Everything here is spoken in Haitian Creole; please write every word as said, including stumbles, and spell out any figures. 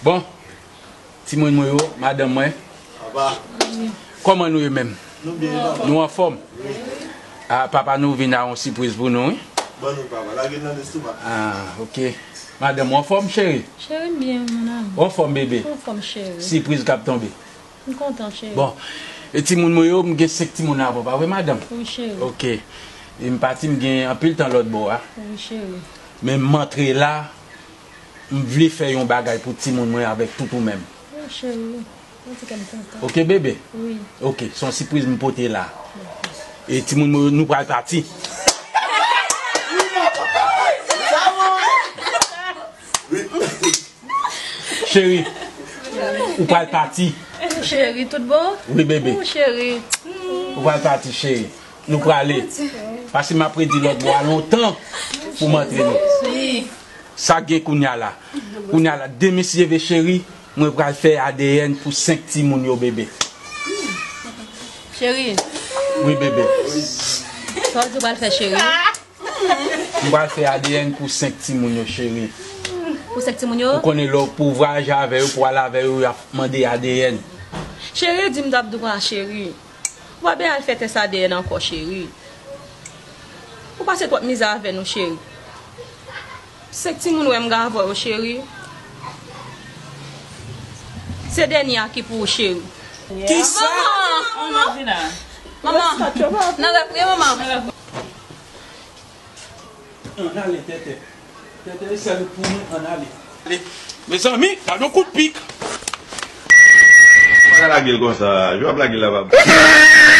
Bon, timoun mwen yo, madanm mwen, kòman nou ye menm? Nou byen, papa. Nou anfòm? Wi. A, papa nou vin a yon sipriz pou nou, wi. Ban nou, papa. Lage l nan lestomak. A, oke. Madanm, ou anfòm, cheri? Cheri, m byen, mon amour. Ou anfòm, bebe? Anfòm, cheri. Sipriz k ap tonbe. M kontan, cheri. Bon, e timoun mwen yo, m gen senk timoun avè w, pa vre, madanm? Wi, cheri. Oke. E m pati, m gen anpil tan lòt bò a. Wi, cheri. Men m antre la, m vle fè yon bagay pou timoun mwen avèk tout ou menm. Wi, cheri. Mwen di ke m kontan. Oke, bebe? Wi. Oke, se yon sipriz m pote la. E timoun mwen, nou pral pati. Cheri, ou pral pati. Cheri, tout bon? Wi, bebe. Ou cheri. Ou pral pati, cheri. Nou prale. Paske m ap redi lòt bò a lontan pou m antre nou. Sa gen kounya la. Kounya la, demen si Dye vle, cheri, mwen pral fè A D N pou senk timoun yo, bebe. Cheri. Wi, bebe. Sa w di w pral fè, cheri? M pral fè A D N pou senk timoun yo, cheri. Pou senk timoun yo? Ou konnen lè w pou vwayaje avè yo, pou al avè yo, y ap mande A D N. Cheri, di m t ap dwa, cheri. Ou pa bezwen al fè tès A D N ankò, cheri. Ou pase twòp mizè avè nou, cheri. Senk timoun wè m gen avè w, cheri. Se dènye a ki pou ou, cheri. Kisa? Manman! Manman! Nan rèv, wi, manman. Ann ale, tètè. Tètè, e sèl pou mwen, ann ale. Ale. Mezanmi, gad yon kout pik. Pa ka lage l konsa. Jan w ap lage l la, pa bon.